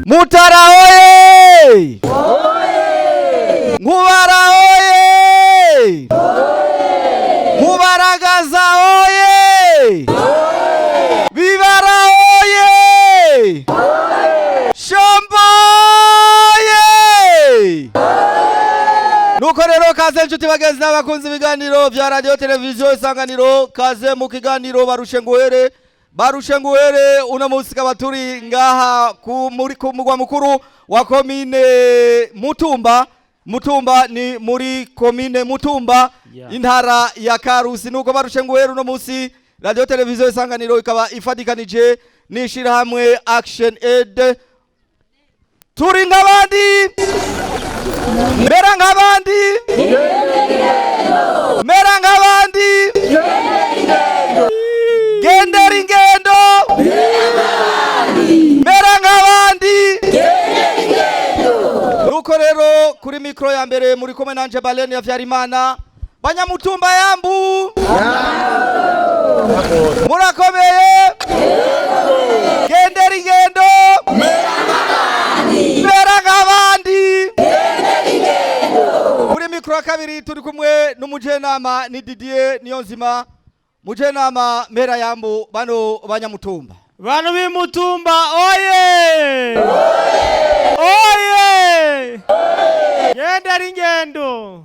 Mutara oye! Nkubara oye! Nkubaragaza oye! Bibara oye! Shombo oye! Nuko rero kaze nshuti bagenzi n'abakunzi ibiganiro vya radio televiziyo Isanganiro, kaze mu kiganiro barushe nguhere. Barushe nguhere uno munsi kaba turi ngaha ku muri ku mugwa mukuru wa komine Mutumba. Mutumba ni muri komine Mutumba, intara ya Karusi. Nuko barushe nguhere uno munsi radio televiziyo Isanganiro ikaba ifatikanije n'ishirahamwe Action Aid. Turi nk'abandi, mera nk'abandi, mera nk'abandi, gendera ingendo, mera nk'abandi. Nuko rero kuri mikoro ya mbere muri kumwe nanje Balene ya Vyarimana. Banyamutumba yambu, murakomeye, gendera ingendo, mera nk'abandi. Kuri mikoro ya kabiri turi kumwe n'umujenama ni Didier Niyonzima. Mujenama, mera yambu bano banyamutumba. Bantu b'imutumba oye! Oye! Gendera ingendo.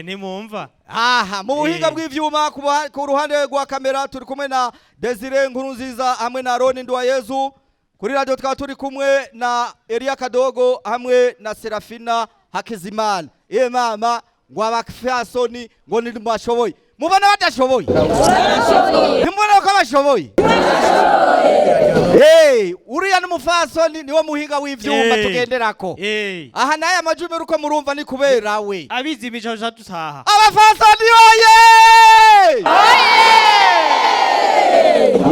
Nimumva. Aha mu buhinga bw'ivyuma ku ruhande rwa kamera turi kumwe na Desire Nkurunziza hamwe na Roni Nduwayezu. Kuri radio tukaba turi kumwe na Elia Kadogo hamwe na Serafina Hakizimana. Ye mama, ngo abafasoni ngo ntibashoboye, mubona badashoboye, ntimubona ko bashoboye. Hey, uriya n'umufasoni niwo muhinga w'ivyuma tugenderako. Aha naye amajwi uko murumva ni kubera we. Abizi imico dutaha. Abafasoni oye!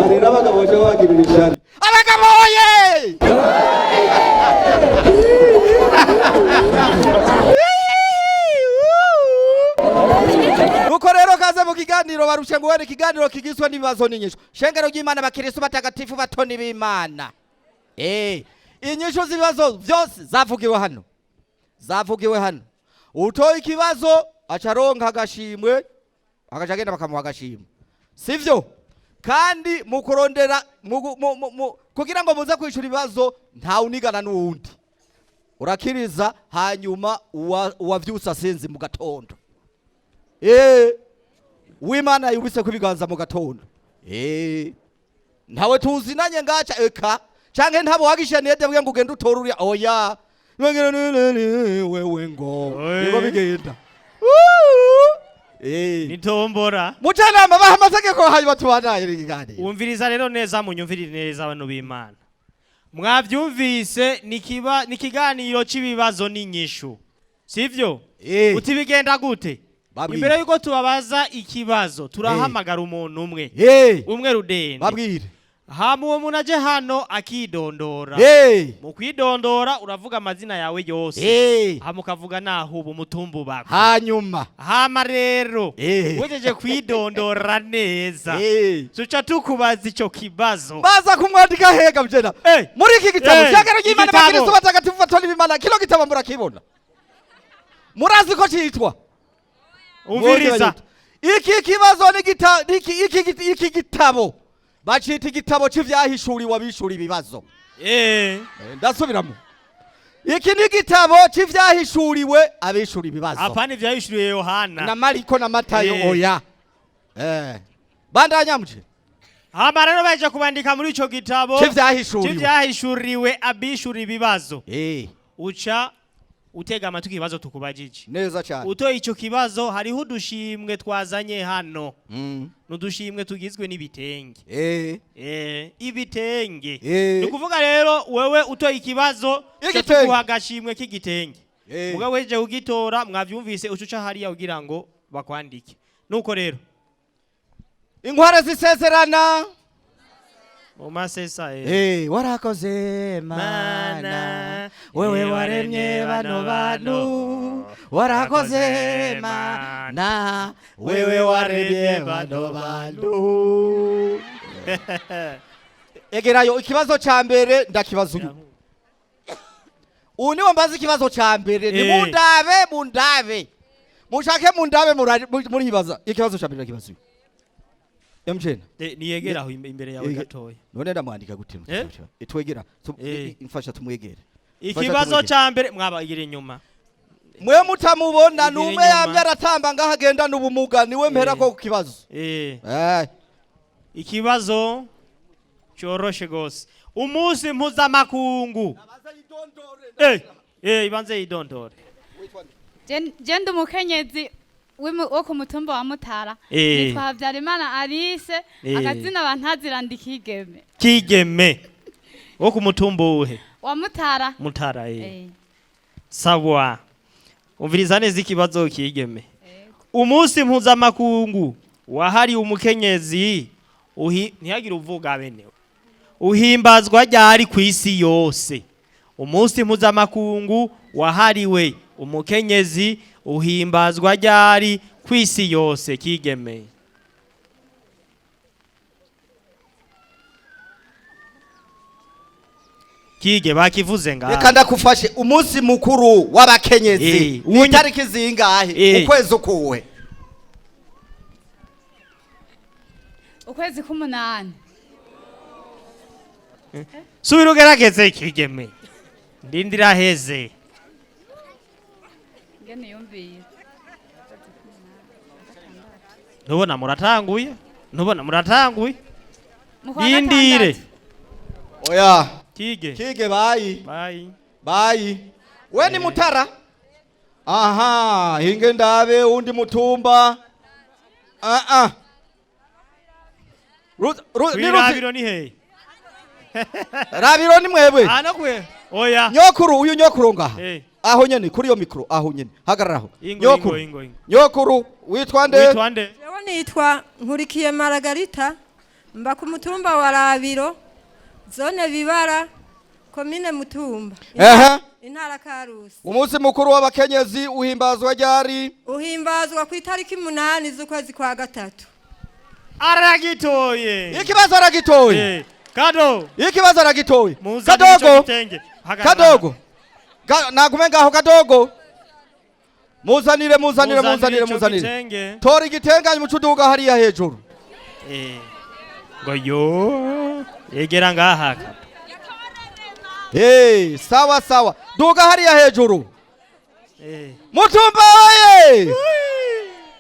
Rero abagabo baje bagirira ishari. Abagabo oye! Nuko rero kaze mu kiganiro barushe nguhera, ikiganiro kigizwe n'ibibazo n'inyishu. Shengero ry'Imana, bakirisu batagatifu batoni b'Imana. Inyishu z'ibibazo byose zavugiwe hano. Zavugiwe hano. Utoye ikibazo acaronka agashimwe, agaca agenda bakamuha agashimwe, sivyo? Kandi mu kurondera kugira ngo muze kwishura ibibazo ntawunigana n'uwundi, urakiriza hanyuma uwavyutse asinzi mu gatondo, uwimana yubise ku ibiganza mu gatondo, ntawe tuzinanye ngaca eka canke ntabo wagishe niyede bwe ngo ugende utore uriya, oya, wewe ngo niko bigenda. Nitombora. Mujanama baha amategeko hanyuma tubandanye ikiganiro. Wumviriza rero neza, munyumvirire neza abantu b'Imana. Mwavyumvise nikiba nikiganiro c'ibibazo n'inyishu. Sivyo? Uti bigenda gute? Babwire. Imbere yuko tubabaza ikibazo turahamagara umuntu umwe. Umwe rudende. Babwire. Hama uwo muntu aje hano akidondora. Mu kwidondora uravuga amazina yawe yose. Hama ukavuga naho ubu mutumba ubako. Hanyuma Hama rero uhejeje kwidondora neza, tuca tukubaza ico kibazo. Baza kumwandika hega mjena muri iki gitabo shengero ry'Imana Igitabo. bakristo batagatifu batoni b'Imana, kino gitabo murakibona, murazi ko citwa Umviriza. Iki kibazo ni iki gitabo bacita igitabo c'ivyahishuriwe abishura ibibazo. Ndasubiramo, iki ni igitabo c'ivyahishuriwe abishura ibibazo. Apana ivyahishuriwe Yohana na Mariko na Matayo, oya. Bandanya muje. Hama rero baje kubandika muri ico gitabo c'ivyahishuriwe c'ivyahishuriwe abishura ibibazo. Uca utega amatwi ikibazo tukubajije. Neza cyane. Utoye ico kibazo hariho udushimwe twazanye hano. N'udushimwe tugizwe n'ibitenge. Ibitenge. Ni ukuvuga rero wewe utoye ikibazo Igitenge. tuguha agashimwe k'igitenge. Mugabo weje kugitora mwavyumvise ucuca hariya kugira ngo bakwandike. Nuko rero Inkware zisezerana Mu masesa. Warakoze Mana, wewe waremye bano bantu, warakoze Mana, wewe waremye bano bantu. Egerayo, ikibazo ca mbere ndakibaza uyu. Uyu niwe mbaza ikibazo ca mbere. Ni mundabe, mundabe, mushake mundabe, muribaza ikibazo ca mbere ndakibaza uyu. MJN. Niyegera aho imbere yawe gatoya. None ndamwandika gute? Eh? Twegera, mfasha tumwegere. Ikibazo ca mbere mwabagira inyuma. Mwe mutamubona. Igira Numwe inyuma. yamye aratamba ngaho agenda n'ubumuga, niwe mpera ko ku kibazo. Ikibazo cyoroshe gose. Umunsi mpuzamakungu, ibanze yidondore. Je ndi umukenyezi wo ku mutumba wa Mutara. Nitwa Habyarimana Alice. Akazina bantazira Kigeme. Kigeme wo ku mutumba uwuhe? Wa Mutara. Mutara. Sawa, umviriza neza ikibazo, Kigeme. Umunsi mpuzamakungu wahariwe umukenyezi ntihagire uvuga benewe, uhimbazwa ryari ku isi yose? Umunsi mpuzamakungu wahariwe umukenyezi uhimbazwa ryari ku isi yose, Kigeme? Kige bakivuze ngaha. Reka ndakufashe. Umunsi mukuru w'abakenyezi ni itariki zingahe? Ukwezi ukuwe? Ukwezi k'umunani. Subira ugerageze, Kigeme, ndindira heze. Ngene yumviye. Ntubona muratanguye, ntubona muratanguye. Mu kwa Yindire. gatandatu. Oya. Kige. Kige, bayi. Bayi. Bayi, we ni Mutara. Aha, hinge ndabe undi mutumba. Ah ah. Ni Ruzi. Kwirabiro ni hehe? Rabiro ni mwebwe. Ano kwe oya. Nyokuru, uyu nyokuru ngaha. Aho nyene kuri iyo mikro, aho nyene hagararaho. Ingo. Nyokuru. Ingo, ingo, ingo. Nyokuru, witwa nde? Witwa nde? Jewe nitwa Nkurikiye Maragarita, mba ku mutumba wa Rabiro, zone Bibara, komine Mutumba, intara Karusi. Umunsi mukuru w'abakenyezi uhimbazwa ryari? Uhimbazwa ku itariki 8 z'ukwezi kwa gatatu. Aragitoye. Ikibazo aragitoye. Kado. Ikibazo aragitoye. Muzanire ico Kadogo. gitenge. Hagarara. Kadogo. Nagume ngaho, kadogo. Muzanire, muzanire, muzanire, ico muzanire. gitenge. Tora igitenge mucuduga hariya hejuru. Ngo yo yegera ngaha, Kado. Hey, sawa sawa, duga hariya hejuru. Mutumba oye!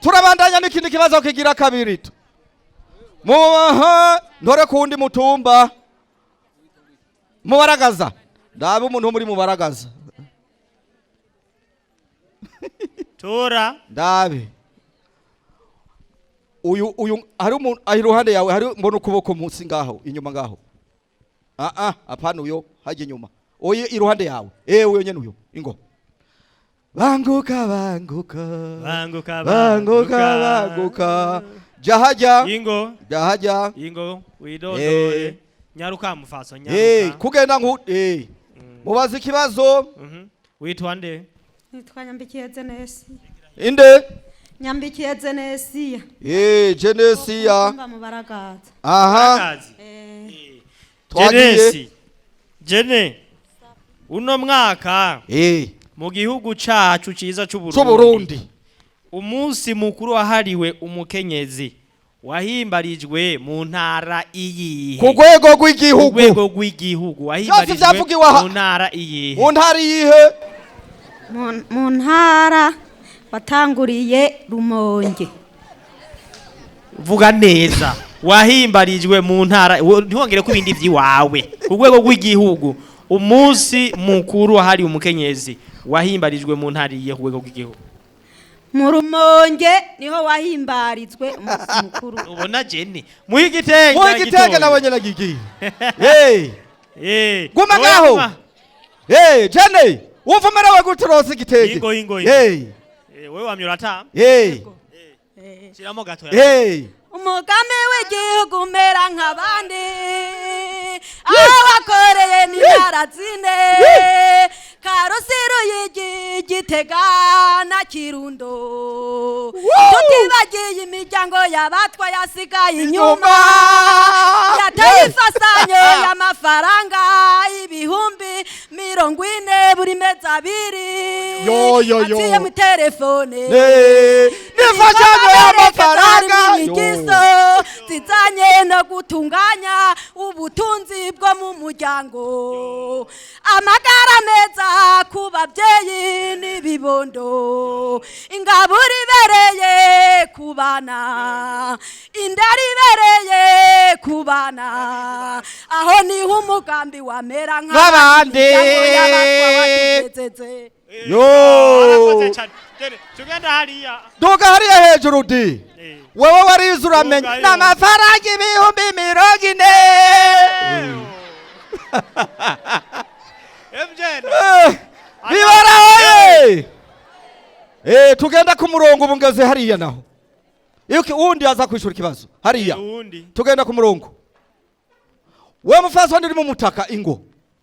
Turabandanya n'ikindi kibazo kigira kabiri. Muha ntore kundi mutumba. Mubaragaza, ndabe umuntu wo muri Mubaragaza. Tora. Ndabe uyu hari umuntu ari iruhande yawe, hari mbona ukuboko munsi ngaho, inyuma ngaho. Ah ah, apana, uyo hajya inyuma, oye, iruhande yawe. Uyo nyene uyo, ingo, banguka, banguka. Banguka. Banguka, banguka, jahajya. Ingo. Jahajya. Ingo widondore. Nyaruka mufaso. Nyaruka. Kugenda nku mubaza ikibazo. Witwa nde? Nitwa Nyambikiye Zenesi. Inde? Nyambikiye Zenesiya. Genesia. Mba mu Baragaza. Aha. Baragazi. Twagiye. Jenesi, Jene, uno mwaka mu gihugu cacu ciza c'Uburundi, C'Uburundi, umunsi mukuru wahariwe umukenyezi wahimbarijwe mu ntara iyihe? Ku rwego Ku rw'igihugu. rwego rw'igihugu wahimbarijwe Vyavugiwe aha. mu ntara iyihe? Mu ntara iyihe? Mu ntara watanguriye Rumonge. Vuga neza. Wahimbarijwe mu ntara, ntiwongere ko ibindi by'iwawe. Ku rwego rw'igihugu, umunsi mukuru wahariwe umukenyezi wahimbarijwe mu ntara iyihe ku rwego rw'igihugu? Mu Rumonge niho wahimbarizwe umunsi mukuru. Ubona jene muhe igitenge. Muhe igitenge nawe nyene agigiye. Hey. Guma Wowe ngaho. guma. Hey, Jene, wumva umerewe gute uronse igitenge? Ingo, ingo, ingo. Hey. Wewe wamye uratamba. Hey. Shiramo gatoya. Hey. Umugambi w'igihugu umera nk'abandi, aho wakoreye n'intara zine, Karusi, Ruyigi, Gitega na Kirundo, tutibagiye imiryango y'abatwa yasigaye inyuma, yateye ifasanyo y'amafaranga 40,000 buri mezi 2 Yo, yo, yo. aciye mu telefone. N'imfashanyo y'amafaranga. Inyigiso zizanye no gutunganya ubutunzi bwo mu muryango, amagara meza ku babyeyi n'ibibondo, ingaburo ibereye ku bana, indero ibereye ku bana, aho niho umugambi wamera Nk'abandi. Imiryango y'abatwa watugezeze. Yo. Warakoze cyane. Dore, tugenda hariya. Duga hariya hejuru di. Wewe warize uramenya. Duga yo. N'amafaranga 40,000. MJ. Bibaraye. Tugenda ku murongo ubu ngeze hariya naho. Iyo uwundi aza kwishura ikibazo hariya. Uwundi. Tugenda ku murongo. We mufasoni uri mu mutaka ingo.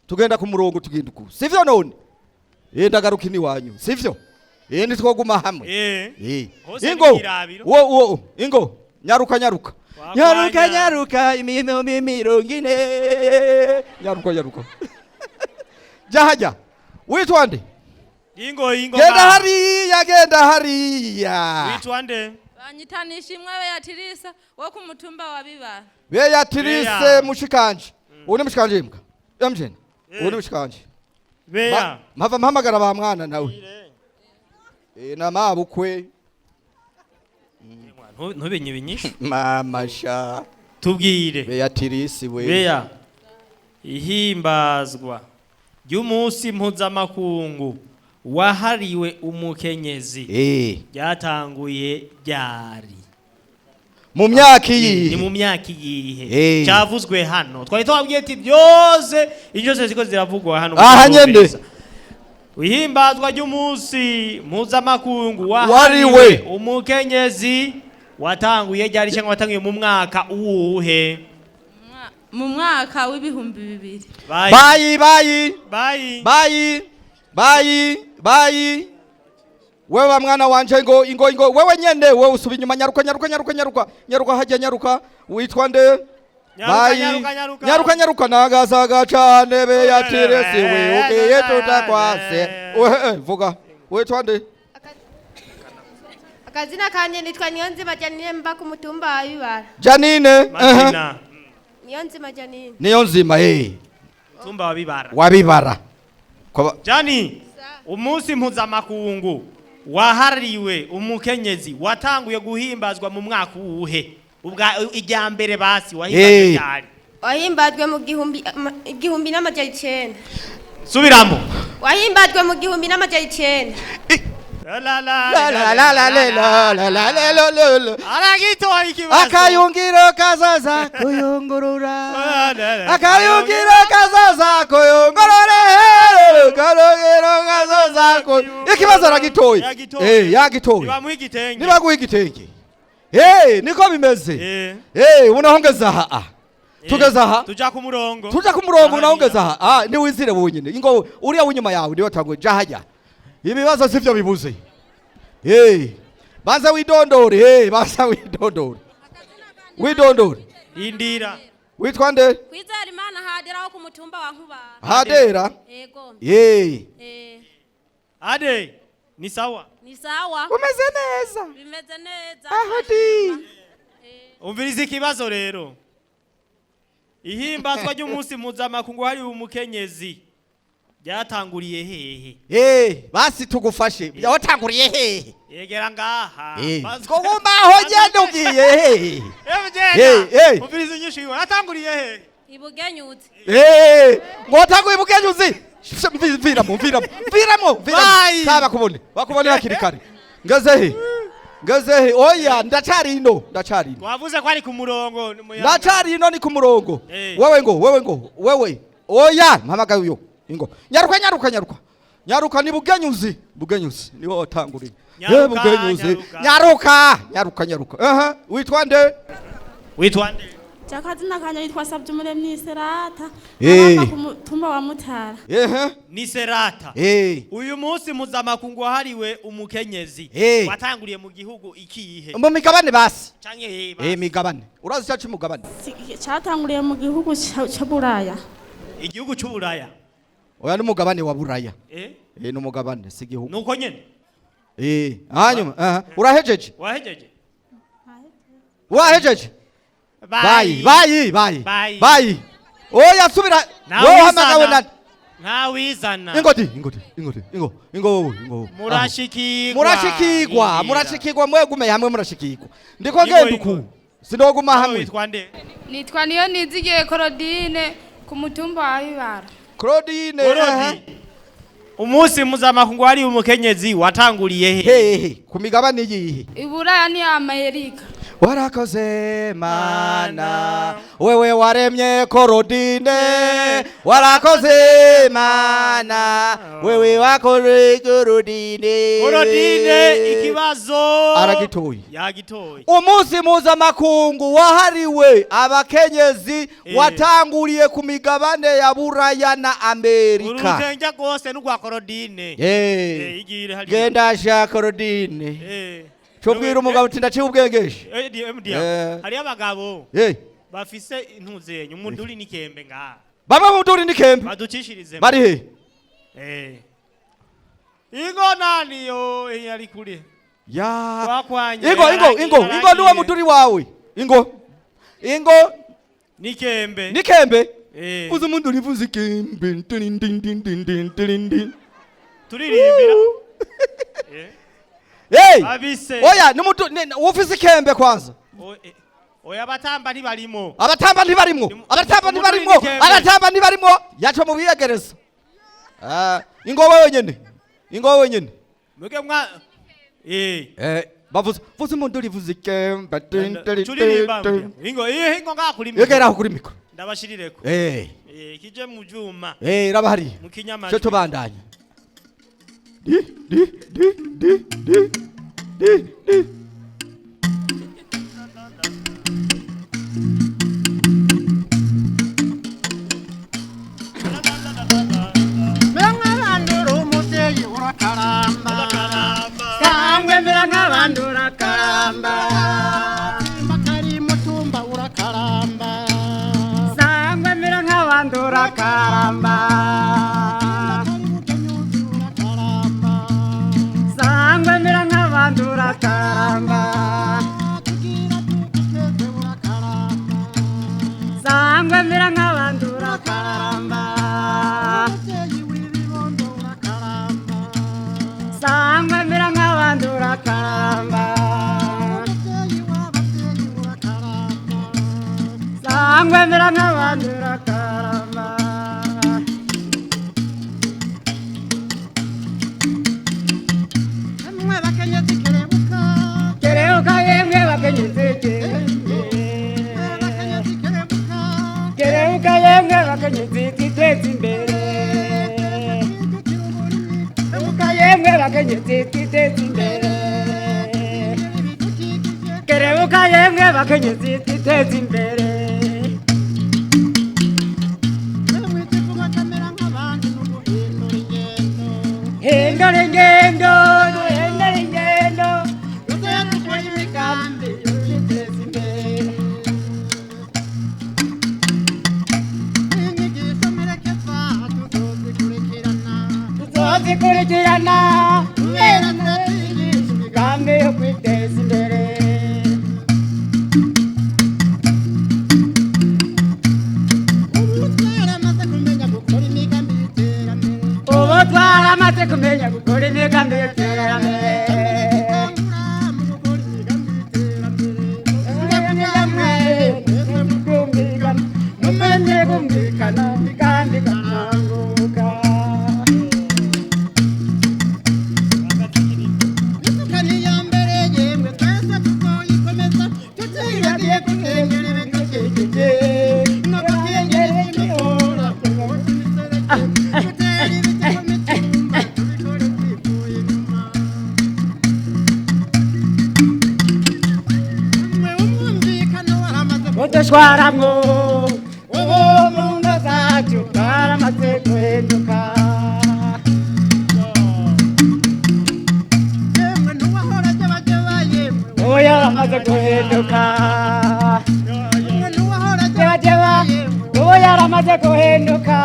Tugenda ku murongo tugenda uku. Sivyo none? Ndagaruka ini wanyu. Sivyo? Nitwoguma hamwe. Hose Ingo. ni irabiro. Wo wo ingo. Nyaruka nyaruka. Wakwanya. Nyaruka nyaruka 40,000. Nyaruka nyaruka. Jahaja. Witwa nde? Ingo ingo. Genda hariya, genda hariya. Witwa nde? Banyita Nishimwe Beatrice wo ku mutumba wa Bibara. Beatrice Bea. mushikanje. Uyu ni mushikanje imbwa. Yamjene. Uyu ni mushikanje. Bea. Mpava mpamagara ba mwana nawe. Na mabukwe. Ntubenye binyishu. Mama sha. Tubwire. Beatrice we. Bea. Ihimbazwa ry'umunsi mpuzamakungu wahariwe umukenyezi ryatanguye ryari? Mu myaka iyihe? Ni mu myaka iyihe? Cyavuzwe hano. Twari twabwiye ati byose ibyo byose ziko ziravugwa hano. Aha nyende. Ihimbazwa ry'umunsi mpuzamakungu Wahariwe wahariwe umukenyezi watanguye ryari cyangwa watanguye mu mwaka uwuhe? Mu mwaka w'2000. Bayi bayi. Bayi. Bayi. Bayi bayi. Wewe mwana wanje ngo ingo ingo wewe nyende wewe usubi inyuma nyaruka nyaruka nyaruka nyaruka nyaruka hajya nyaruka witwa nde? Nyaruka, nyaruka, nyaruka. Nyaruka nyaruka nagasaga cyane Beatrice we ugiye tutakwase. Wewe vuga witwa nde? Akazina kanje nitwa Niyonzima Janine mba ku mutumba wa Bibara. Janine. Mazina. Niyonzima Janine. Niyonzima Mutumba wa Bibara. Wa Bibara. Jani, umunsi mpuzamakungu wahariwe umukenyezi watanguye guhimbazwa mu mwaka uwuhe? Ubwa ijya mbere basi wahimbazwe ryari? Wahimbazwe mu 1900. Subiramo. Wahimbazwe mu 1900. La la la la la la la la la la la la. Aragitoa ikibazo. Akayungiro kazaza kuyungurura. Akayungiro kazaza kuyungurura. Akayungiro kazaza kuyungurura. Ikibazo aragitoye. Yagitoye. Nibamuha igitenge. Nibaguha igitenge. Niko bimeze. Unahongeza aha. Tugeza aha. Tuja ku murongo. Tuja ku murongo unahongeza aha. Ni wizire wenyine. Ingo uriya winyuma yawe niwe tangwe jahaja. Ibibazo sivyo bibuze. Baza widondore, baza widondore. Widondore. Indira. Witwa nde? Kwizera Imana Hadera wo ku mutumba wa Nkubara. Hadera? Yego. Ade, ni sawa? Ni sawa. Umeze neza. Bimeze neza. Ahadi. Umviriza ikibazo rero. Ihimbazwa ry'umunsi mpuzamakungu wahariwe umukenyezi ryatanguriye hehe? Basi tugufashe. Watanguriye hehe? Yegera ngaha. Twoguma aho ngende ugiye hehe? Umviriza inyishu yiwe. Atanguriye hehe? Ibugenyuzi. Ngo watanguye Ibugenyuzi. Mviramo, mviramo. Mviramo, mviramo. Saba kubone. Bakubone hakiri kare. Ngeze he? Ngeze he? Oya, ndacari ino, ndacari ino. Wavuze ko ari ku murongo. Ndacari ino ni ku murongo. Wewe ngo, wewe ngo, wewe. Oya, mpamagaye uyo. Ingo. Nyaruka nyaruka nyaruka. Nyaruka ni Bugenyuzi. Bugenyuzi niho watanguriye. Nyaruka, Bugenyuzi. nyaruka. Nyaruka, nyaruka, nyaruka. Aha, witwa nde? Witwa nde? Akazina kanje nitwa Sabyumuremyi Serata. Eh. Aba ku mutumba wa Mutara. Ehe. Ni Serata. Eh. Uyu munsi mpuzamakungu wahariwe umukenyezi Eh. watanguriye mu gihugu ikihe? Mu migabane basi. Canke basi. Eh, migabane. Urazi cyacu mugabane. Catanguriye mu gihugu ca Buraya. Igihugu c'Uburaya. Oya, n'umugabane wa Buraya. Eh? Eh, n'umugabane si igihugu. Nuko nyene. Eh, hanyuma aha, urahejeje? Wahejeje? Wahejeje? Bayi, bayi, bayi. Bayi. Bayi. Oya, subira. Nta Wowe hamagawe wizana. na Nta wizana. Ingo di, ingo di, ingo di, ingo, ingo wowe, ingo wowe. Murashikirwa. Murashikirwa, Ingira. murashikirwa, mwegume hamwe murashikirwa. Ndiko Ingo, ngenda ingo. uku. Sinoguma Nawe hamwe. witwa nde? Nitwa niyo nizigiye Claudine ku mutumba wa Bibara. Claudine. Aha. Claudine. Umunsi mpuzamakungu wahariwe umukenyezi watanguriye he? Hehe, ku migabane yihe? Iburaya ni Amerika. Warakoze Mana, wewe waremye Korodine. Warakoze Mana, wewe wakoze Korodine. Claudine, ikibazo Aragitoye. Yagitoye. Umunsi mpuzamakungu wahariwe abakenyezi Eh. watanguriye ku migabane ya Buraya na Amerika. Urutenge rwose n'urwa Claudine. Eh. Eh, igire hariya. Genda sha Korodine. Eh. Cobwira umugabo uti ndaciye ubwengeshe. Eh, MDM. Eh. Hariyo abagabo Eh. bafise intuzenye umuduri n'ikembe ngaha. Bamwe mu muduri n'ikembe. Baducishirize. Bari he? Eh. Ingo nani yo yari kure. Ya. Wakwanye. Ingo, ingo, ingo, ingo niwe muduri wawe. Ingo. Ingo Nikembe. nikembe. Eh. Vuza umuduri, vuza ikembe. Tin tin tin tin tin tin tin. Turirimbira. Eh. Hey! Abise. Oya, nimutu ufise ikembe kwanza. Oya, abatamba ntibarimo. Abatamba ntibarimwo. Abatamba Umuduri ntibarimwo. n'ikembe. Abatamba ntibarimwo. Yaca mu biyegereza. Ah, ingo wewe nyene. Ingo wewe nyene. Mwebwe mwa Eh. Eh, bavuza vuza umuduri, vuza ikembe. Tin tin Turirimba. tin. Ingo eh ingo ngaha kuri mikro. Yegera aho kuri mikro. Ndabashirireko. Eh. Eh, kije mu vyuma. Eh, raba hariya. Mu kinyamajwi. Cyo tubandanye. Di di di di di di di. Mera umubyeyi urakaramba, sangwe mera nk'abandi urakaramba, kari mutumba urakaramba, sangwe mera nk'abandi urakaramba, sangwe mera nk'abandi urakaramba, sangwe mera nk'abandi urakaramba, sangwe mera nk'abandi urakaramba, sangwe mera nk'abandi urakaramba. Mwe bakenyezi kerebuka, kerebuka yemwe bakenyezi, kerebuka yemwe bakenyezi, twiteze imbere. Kerebuka yemwe bakenyezi, twiteze imbere. Kerebuka yemwe bakenyezi, twiteze imbere. Hindura ingendo, duhindura ingendo, tuze dukore imigambi yo kwiteza imbere. Tuzozikurikirana kubera turatwigisha imigambi yo kwiteza imbere. Ubu twaramaze kumenya gukora imigambi y'iterambere. Mumenye kumvikana imigambi ikaranguka. twitwaramwo, ubu mu ngo zacu bwaramaze guhinduka. Yemwe n'uwahora jabajaba, yemwe ubu yaramaze guhinduka. Yemwe n'uwahora jabajaba, ubu yaramaze guhinduka.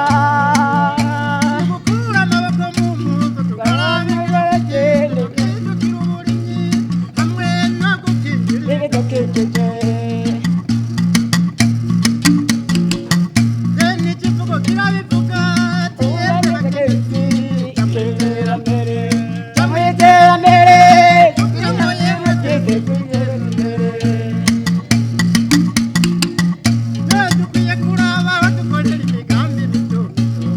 Gukura amaboko mu mpuzu tukarabigenda, guhindukira uburimyi hamwe no gukingira ibidukikije. N'ikivugo kirabivuga ati yemwe bakenyezi, iterambere mu iterambere, kugira ngo yemwe twese twigere imbere. Dukwiye kuraba aho dukorera imigambi mito mito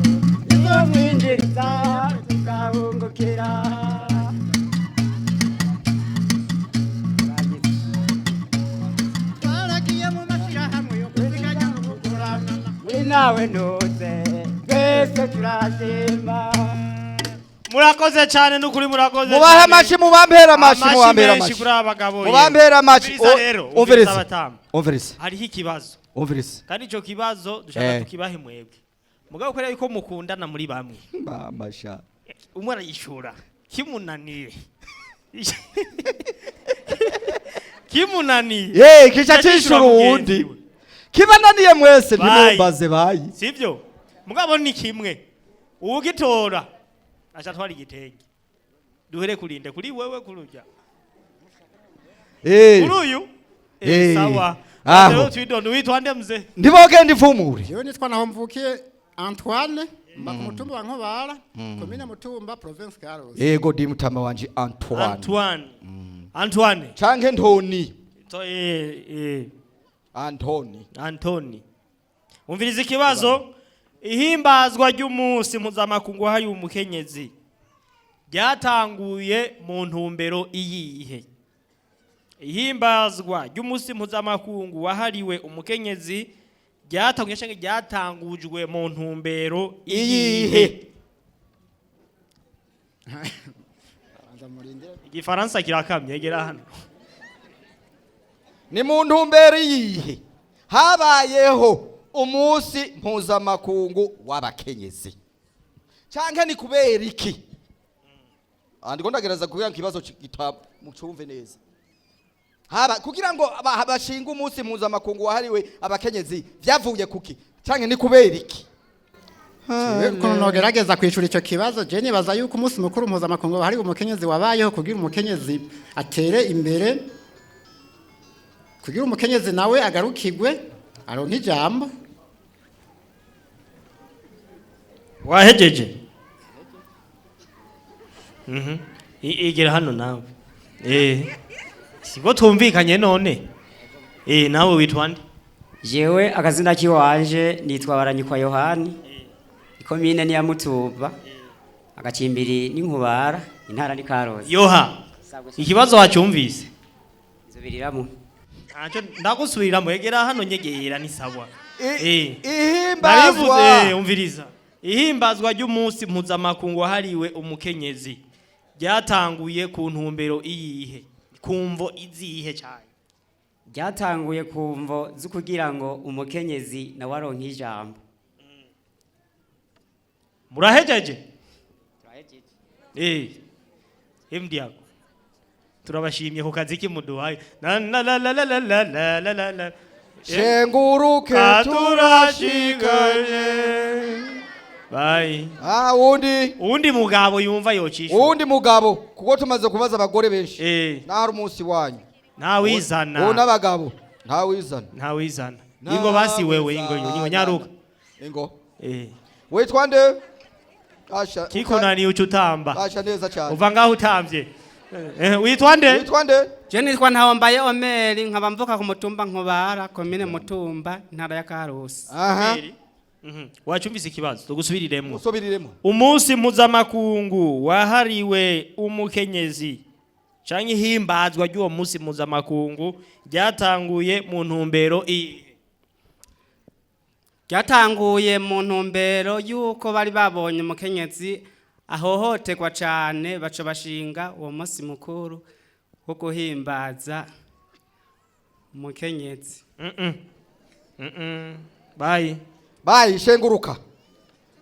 izomwinjiriza tukabungukira. Twaragiye mu mashyirahamwe yo kuziganya no kuguranana, we nawe ntuze twese turashima. Murakoze cyane nukuri, murakoze. Mubahe Cyane. amashi, mubampere amashi, mubampere Menshi amashi. kuri aba bagabo. Mubampere amashi. Umviriza rero, umviriza Umviriza. abatamu. Umviriza. Hariho ikibazo. Umviriza. Kandi ico kibazo dushaka tukibahe mwebwe. Mugabo kubera yuko mukundana muri bamwe, Mama sha. Umwe arayishura kimunaniye. Kimunaniye. Ye, kica Kica cishura cishura mugenzi uwundi. we. Kibananiye mwese Bayi. ntimumbaze bayi. Sivyo? Mugabo ni kimwe. Ugitora aca atwara igitenge. Duhere kurinde kuri wewe kurujya. Kuri uyu? Sawa. Aho. Rero twidondo witwa nde mzee? Ndibogenda ivumure. Jewe nitwa naho mvukiye Antoine, mba ku mutumba wa Nkobara, komine Mutumba, province Karusi. Yego di mutama wanje Antoine. Antoine. Antoine. Canke Ntoni. To Antoni. Antoni. Umviriza ikibazo: ihimbazwa ry'umunsi mpuzamakungu wahariwe umukenyezi ryatanguye mu ntumbero iyihe? Ihimbazwa ry'umunsi mpuzamakungu wahariwe umukenyezi ryatanguye canke ryatangujwe mu ntumbero iyihe? Igifaransa kirakamye, egera hano. Ni mu ntumbero iyihe habayeho umunsi mpuzamakungu w'abakenyezi, canke ni kubera iki? Ndiko ndagerageza kugira ngo ikibazo mucumve neza. Haba kugira ngo bashinge umunsi mpuzamakungu wahariwe abakenyezi, vyavuye kuki canke ni kubera iki? Jewe ukuntu nogerageza kwishura ico kibazo, je nibaza yuko umunsi mukuru mpuzamakungu wahariwe umukenyezi wabayeho kugira umukenyezi atere imbere, kugira umukenyezi nawe agarukigwe aronke ijambo. Wahejeje? Igera hano nawe. Siko tumvikanye none? Nawe witwa nde? Jewe akazina kiwanje nitwa Baranyikwa Yohani, ikomine ni ya Mutumba, agacimbiri n'Inkubara, intara ni Karusi. Yoha, ikibazo wacyumvise? Nzubiriramo. Ntacyo ndagusubiriramo, egera hano nyegera ni sawa. Ihimbazwa. Narivuze, umviriza. Ihimbazwa ry'umunsi mpuzamakungu wahariwe umukenyezi ryatanguye ku ntumbero iyihe? Kumvo izihe cyane? Ryatanguye ku mvo zo kugira ngo umukenyezi nawe aronke ijambo. Murahejeje? Mdiago. Turabashimye ku kazi kimuduhaye. Na na la la la la la la la la la. Shenguruke. Turashikaye. Bye. Ah, undi. Undi mugabo yumva yocisha. Uwundi mugabo, kuko tumaze kubaza abagore benshi. Nari umunsi wanyu. Ntawizana. Ubu n'abagabo ntawizana. Ntawizana. Ingo basi wewe, ingo ingo nyaruka. Ingo. Witwa nde? Asha. Kikunaniye uca utamba. Asha neza cyane. Uva ngaho utamvye. Witwa nde? Witwa nde? Je nitwa Ntawambaye Omeri, nkaba mvuka ku mutumba Nkobara, komine Mutumba, intara ya Karusi. Aha. Wacumvise ikibazo, tugusubiriremo. Usubiriremo. Umunsi mpuzamakungu wahariwe umukenyezi canke ihimbazwa ry'uwo munsi mpuzamakungu ryatanguye mu ntumbero iyihe? Ryatanguye mu ntumbero y'uko bari babonye umukenyezi ahohoterwa cane, baca bashinga uwo munsi mukuru wo guhimbaza umukenyezi. Bye. Bye, shenguruka.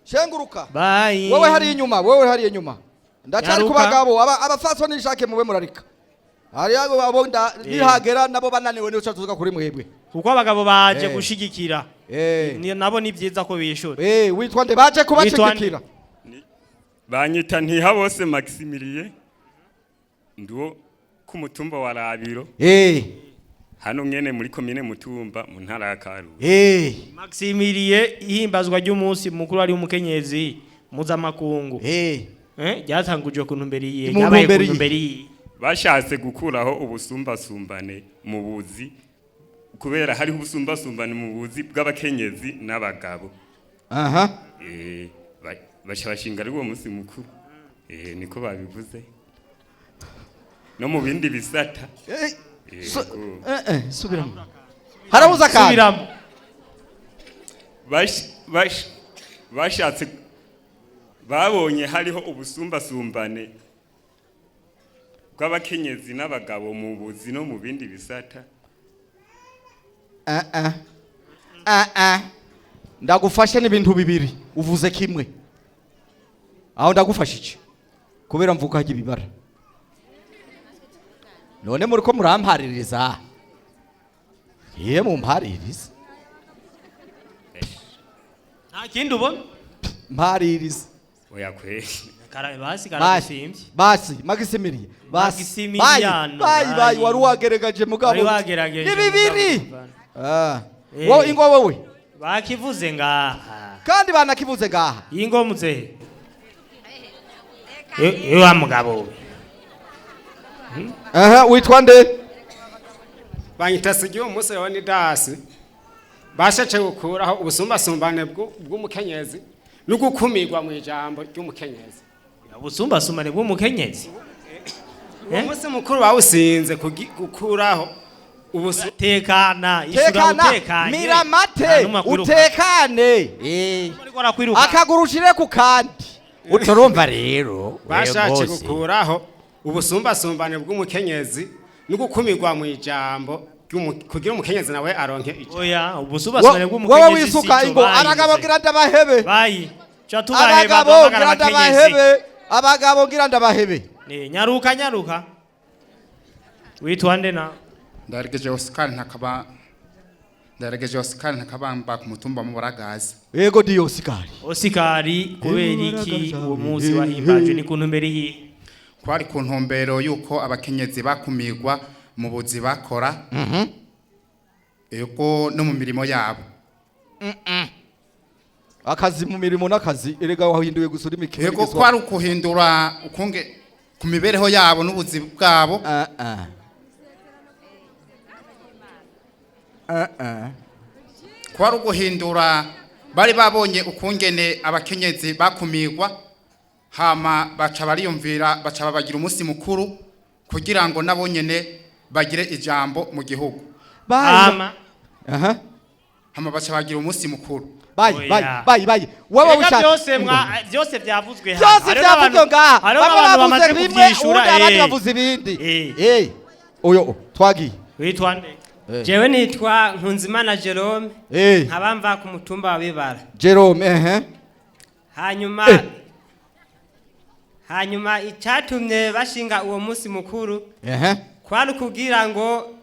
Shenguruka. Bye. Wewe hari inyuma, wewe hari inyuma. Ndacyari ku Nyaruka. bagabo, abafaso nishake mube murarika. Hari abo abo nihagera nabo bananiwe nico tuzuka kuri mwebwe. Kuko abagabo baje gushigikira. Nabo ni byiza ko bishura. Witwa nde baje kubashigikira? Banyita Ntihabose Maximilien. Nduwo ku mutumba wa Rabiro. Hano nyene muri komine Mutumba mu ntara ya Karusi. Maximilien, ihimbazwa ry'umunsi mukuru ari umukenyezi mpuzamakungu. Ryatangujwe ku ntumbero iyihe? Mu Ryabaye ku ntumbero iyihe? ntumbero iyihe? Bashatse gukuraho ubusumbasumbane mu buzi, kubera hariho ubusumbasumbane mu buzi bw'abakenyezi n'abagabo. Baca bashinga ari uwo munsi mukuru. Niko babivuze. No mu bindi bisata. Subiramo. Harabuze akantu. Subiramo. Bashatse babonye hariho ubusumbasumbane bw'abakenyezi n'abagabo mu buzi no mu bindi bisata. Ndagufashe n'ibintu bibiri uvuze kimwe. Aho ndagufashije kubera mvuka ibibara. None muri ko murampaririza. Ye mumpaririza. Nta kindi ubona? Mpaririza. Oya kweli. Basi karagusimbye. Basi Maximilien. Basi. Maximiliano, Bayi bayi bayi. wari wagerageje mugabo. Wari wagerageje Ni bibiri. mugabo. Wowe ingo wewe. Bakivuze ngaha. Kandi banakivuze ngaha. Ingo muzehe. Wa mugabo. Witwa nde? Banyita Sigiyo Musa Leonidasi. Bashatse gukuraho ubusumbasumbane bw'umukenyezi no gukumirwa mu ijambo ry'umukenyezi. Ubusumbasumbane bw'umukenyezi? Uwo munsi mukuru bawusinze gukuraho tekana, ishura Tekana, utekanye. miramate, Nta n'umwe akwiruka. utekane. Akaguru ushire ku kandi. Uturumva rero. Bashatse Bose. gukuraho ubusumbasumbane bw'umukenyezi no gukumirwa mu ijambo kugira umukenyezi nawe aronke ijambo. Oya, ubusumbasumbane bw'umukenyezi Wowe wisuka ingo, abagabo ngira ndabahebe. Bayi. Cha tubaheba Abagabo duhamagara ngira abakenyezi. ndabahebe. Abagabo ngira ndabahebe. Nyaruka nyaruka. Witwa nde na? Ndaregeje Oscar ntakaba Ndaregeje Oscar ntakabamba ku mutumba mu Buragazi. Yego di Oscar. Osikari kubera iki uwo munsi wahimbajwe ni ku ntumbero iyihe? Kwari ku ntumbero yuko abakenyezi bakumirwa mu buzi bakora. Yego no mu mirimo yabo. Akazi mu mirimo n'akazi erega wahinduye gusa uri mikino. Yego kwari ukuhindura ukunge ku mibereho yabo n'ubuzi bwabo. Kwari uguhindura bari babonye ukungene abakenyezi bakumirwa hama baca bariyumvira baca babagira umunsi mukuru kugira ngo nabo nyene bagire ijambo mu gihugu. Hama. Hama baca bagira umunsi mukuru. Bayi bayi bayi bayi. Wewe Erega ushatse. byose mwa byose byavuzwe hano. Byose Hariho byavuzwe ngaha. hariho Bamwe n'abantu bavuze bamaze bimwe, kuvyishura, ubundi abandi bavuze ibindi. Oyo twagiye. Witwa nde? Jewe nitwa Nkunzimana Jerome. Nkaba mva ku mutumba wa Bibara. Jerome Hanyuma hanyuma icyatumye bashinga uwo munsi mukuru kwari ukugira ngo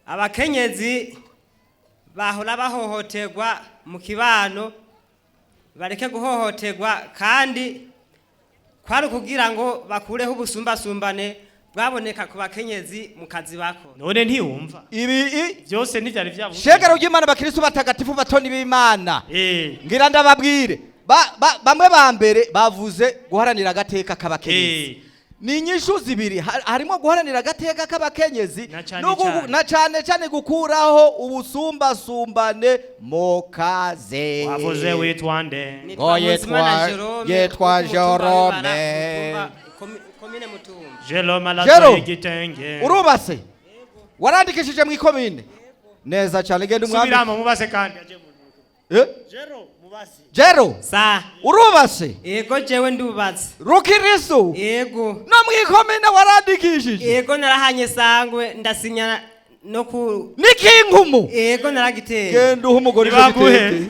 abakenyezi bahora bahohoterwa mu kibano bareke guhohoterwa, kandi kwari ukugira ngo bakureho ubusumbasumbane bwaboneka ku bakenyezi mu kazi bakora. None ntiwumva ibi byose ntibyari byavuzwe. Shengero ry'Imana bakristo batagatifu batoni b'Imana. Ngira ndababwire bamwe ba mbere bavuze guharanira agateka k'abakenyezi. Ni inyishu zibiri, harimo guharanira agateka k'abakenyezi na cyane cyane gukuraho ubusumbasumbane mu kazi. Wavuze witwa nde? Ngo yitwa Jerome. Komine Mutumba. Jerome Jero, aratoye igitenge. Urubase warandikishije mu ikomine neza cyane, genda umwami. Subiramo mubase kandi. Jero mubase. Jero sa urubase. Yego jewe ndubatse. Rukirisu. Yego. No mu ikomine warandikishije. Yego narahanye sangwe ndasinya No ku N'ikinkumu. Yego, naragiteye. Genda uhe umugore ico Nibaguhe. gitenge.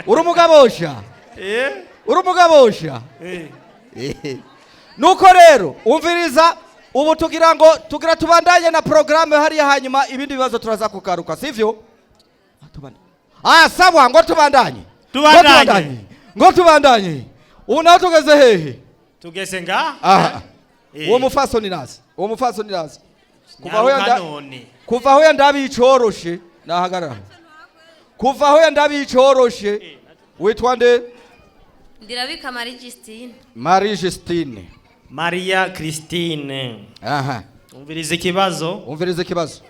Uri umugabosha. Uri umugabosha. Nuko rero umviriza, ubu tugira ngo tugira tubandanye na programme hariya, hanyuma ibindi bibazo turaza kugaruka, sivyo? Ah, sawa, ngo tubandanye. Tubandanye. Ngo tubandanye. Ubu naho tugeze hehe? Tugeze nga. Aha. Uwo mufasoni nazi, uwo mufasoni nazi kuva aho Nyaruka yanda none. Kuva aho yandabicoroshe nahagarara, kuva aho yandabicoroshe. Witwa nde? Ndirabika Marie Justine. Marie Justine. Maria Christine. Aha. Umviriza ikibazo. Umviriza ikibazo.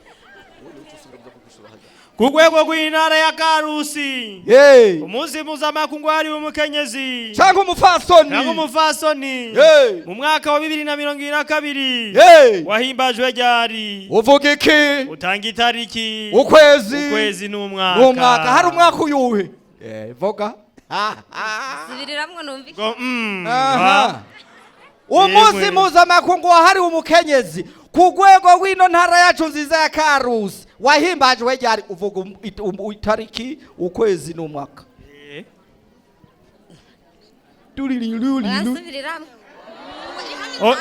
Ku rwego rw'intara ya Karusi, Hey. umunsi mpuzamakungu wahariwe umukenyezi cyangwa umufasoni, cyangwa umufasoni, Hey. mu mwaka wa 2022 Hey. wahimbajwe ryari? Uvuga iki? Utanga itariki, ukwezi, ukwezi n'umwaka. N'umwaka. Hari umwaka uyuhe? Vuga. Subiriramwo numva iki. Ngo, Aha. ha. Umunsi Yemwe. mpuzamakungu wahariwe umukenyezi ku rwego rw'ino ntara yacu nziza ya Karusi wahimbajwe ryari? Uvuga itariki, ukwezi n'umwaka. Urasubiriramwo. Oh.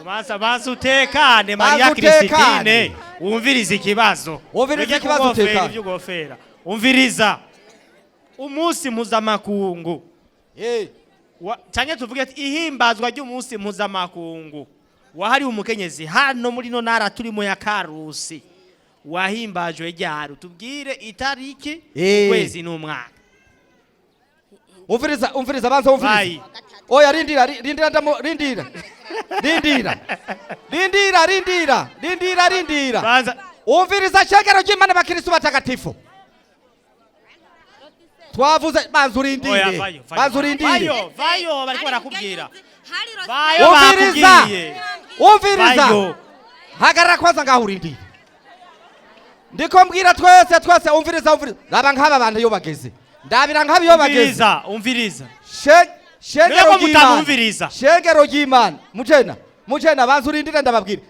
Basa basa, utekane Maria Banza utekane. Christine, wumvirize ikibazo. Wumvirize Ureke ikibazo, kugofera utekane. ivyo ugofera. Umviriza. Umunsi mpuzamakungu. Canke tuvuge ati ihimbazwa ry'umunsi mpuzamakungu wahariwe umukenyezi hano muri no ntara turimo ya Karusi wahimbajwe ryari? Tubwire itariki, ukwezi n'umwaka. Umviriza, umviriza, banza umviriza. Vai. Oya, rindira, rindira, ndamo, rindira, rindira, rindira, rindira, rindira, rindira. Banza. Umviriza, shengero ry'Imana, bakristo batagatifu, twavuze, banza Oya, urindire. vayo, vayo. Banza urindire. Vayo, vayo, bariko barakubwira. Vayo, Umviriza. bakubwiye. Umviriza. Vayo. Hagarara kwanza ngaho urindire. Ndiko mbwira twese, twese, umviriza, umviriza. Raba nk'aba bantu iyo bageze, ndabira nk'aba iyo bageze. Umviriza, umviriza. Shengero Mbega ry'Imana. mutamumviriza. Shengero ry'Imana, mujena, mujena, banza urindire ndababwire.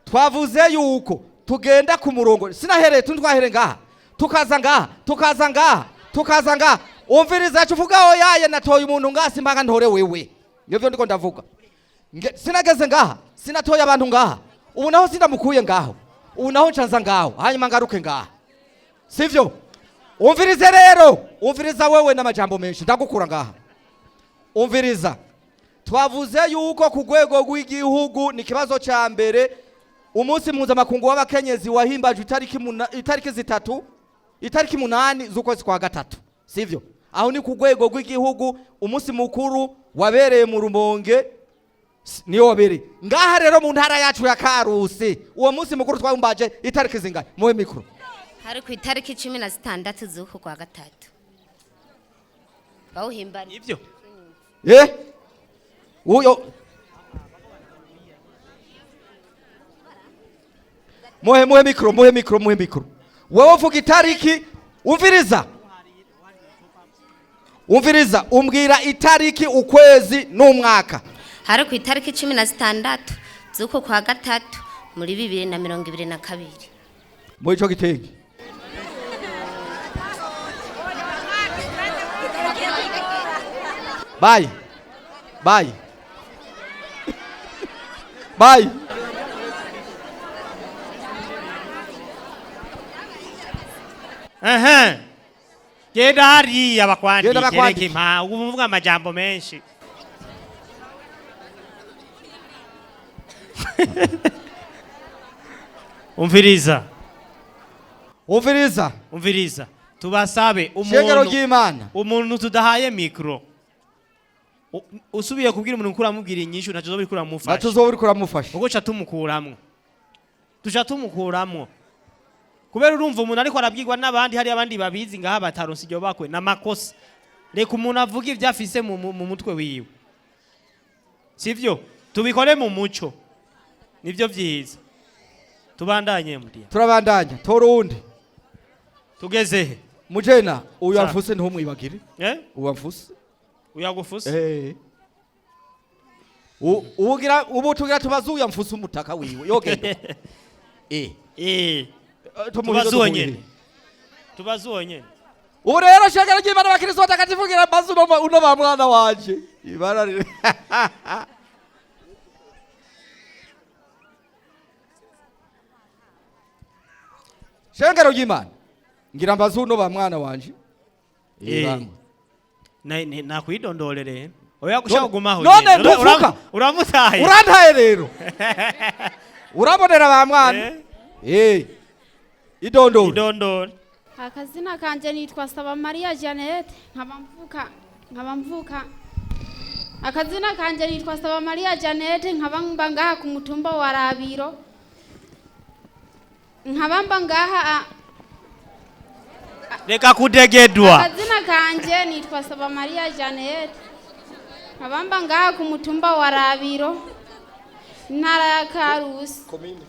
Twavuze yuko tugenda ku murongo, sinahereye tundi, twahere ngaha, tukaza ngaha, tukaza ngaha, tukaza ngaha. Umviriza, tuvuga oyaye, natoye umuntu ngaha, simpanga ntore wewe, nivyo ndiko ndavuga. Sinageze ngaha, sinatoye abantu ngaha, ubu naho sindamukuye ngaho, ubu naho ncanza ngaho, hanyuma ngaruke ngaha, sivyo? Umvirize rero, umviriza wewe n'amajambo menshi ndagukura ngaha. Umviriza, twavuze yuko ku rwego rw'igihugu ni ikibazo cya mbere, umunsi mpuzamakungu w'abakenyezi wahimbajwe itariki 3, itariki 8 z'ukwezi kwa gatatu, sivyo? Aho ni ku rwego rw'igihugu. Umunsi mukuru wabereye mu Rumonge, niyo wabereye ngaha. Rero mu ntara yacu ya Karusi uwo munsi mukuru twahimbaje itariki zingahe? Muhe mikoro. Hari ku itariki 16 z'uku kwa gatatu. Bawuhimbariye. Ivyo. Uyo muhe, muhe mikro, muhe mikro, muhe mikro. Wewe uvuga itariki. Umviriza, umviriza, umbwira itariki, ukwezi n'umwaka. Hari ku itariki 16 z'uku kwa gatatu muri 2022. Muri ico gitenge. Bye bye bye. Ehe. Genda hariya bakwandike. Genda bakwandike. Reka impa ubu muvuga amajambo menshi. Umviriza. Umviriza. Umviriza. Tubasabe Shengero umuntu ry'Imana. Umuntu tudahaye mikro. Usubiye kubwira umuntu kuramubwira inyishu, ntaco uzoba uriko uramufasha. Ntaco uzoba uriko uramufasha. Ubwo ca tumukuramwo. Tuca tumukuramwo. Kubera urumva umuntu ariko arabwirwa n'abandi, hari abandi babizi ngaha bataronse iryo bakwe namakosa. Reka umuntu avuge ibyo afise mu mutwe wiwe. Sivyo? Tubikore mu muco. Nivyo vyiza. Tubandanye mudia. Turabandanya. Tora uwundi. Tugeze he? Mujena, uyu Sa. amfuse ntumwibagire. Eh? Uyu amfuse. Uyu agufuse? Eh. Ubugira ubu tugira tubazuya mfusa umutaka wiwe yogenda. Tubazuwe nyene. Tubazuwe nyene. Ubu rero shaka ry'Imana abakristo batagatifu ngira mbaze uno ba mwana wanje. Ibara Shengero ry'Imana ngira mbaze uno ba mwana wanje. Nakwidondorere. Oya gushaka kugumaho. None ntufuka. Uramutaye. Urantaye rero. Urabonera ba mwana. Idondore. Idondore. Akazina kanje nitwa Saba Maria Janet, nkaba mvuka. Akazina kanje nitwa Saba Maria Janet, nkaba mba ngaha ku mutumba wa Rabiro. Nkaba mba ngaha Reka kudegedwa. Akazina kanje nitwa Saba Maria Janet. Nkaba mba ngaha ku mutumba wa Rabiro. Ntara ya Karusi. Komine.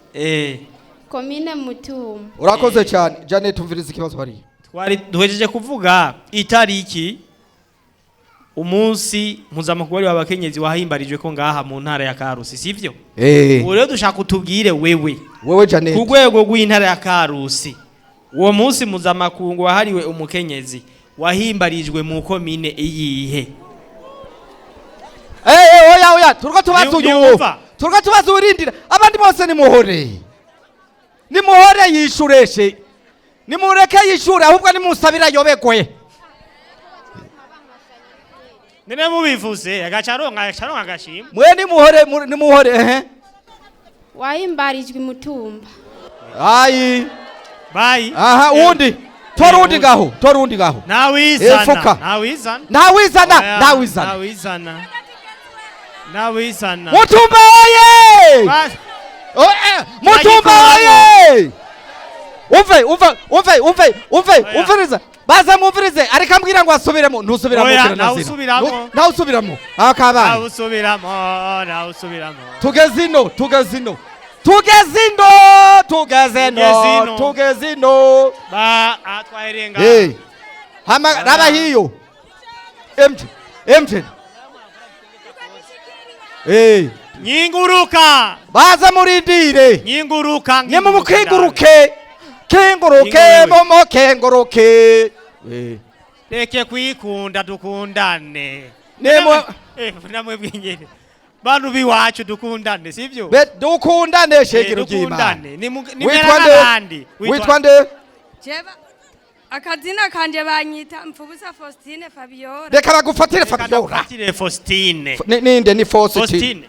Komine Mutumba. Urakoze cyane Janet, umviriza ikibazo bari. Twari duhejeje kuvuga itariki umunsi mpuzamakungu w'abakenyezi wahimbarijwe ko ngaha mu ntara ya Karusi, sivyo? Ubu rero dushaka utubwire wewe. Wewe Janet. Ku rwego rw'intara ya Karusi, uwo munsi mpuzamakungu wahariwe umukenyezi wahimbarijwe mu komine iyihe? Oya oya, turiko tubazuye uwo. Turiko tubazurindira abandi bose nimuhore. Nimuhore yishureshe. Nimureke yishure ahubwo nimusabira yobegwe. Nene mubivuze agacaronka agashimwe. Mwe nimuhore nimuhore Wahimbarijwe Mutumba. Ayi. Bye. Aha undi. Torundi gaho, torundi gaho. Nawizana. Nawizana. Nawizana. Nawizana. Nawizana. Mutumba oye! Mutumba oye! Umve umviriza. Baza mumvirize ariko ambwira ngo asubiremo ntusubiramo kira nawusubiramo akabaye nawusubiramo tugeze ino ba atwaherenga hama raba hiyo MJ nyinguruka baza murindire nyinguruka nimumukinguruke kinguruke momo kenguruke reke kwikunda dukundane nemo namwe bwingene bantu biwacu dukundane sivyo dukundane shekero ry'Imana nimera n'abandi witwa nde Jeba akazina kanje banyita Mfubusa Faustine Fabiola. Reka bagufatire Fabiola. Bagufatire Faustine. Ninde ni Faustine?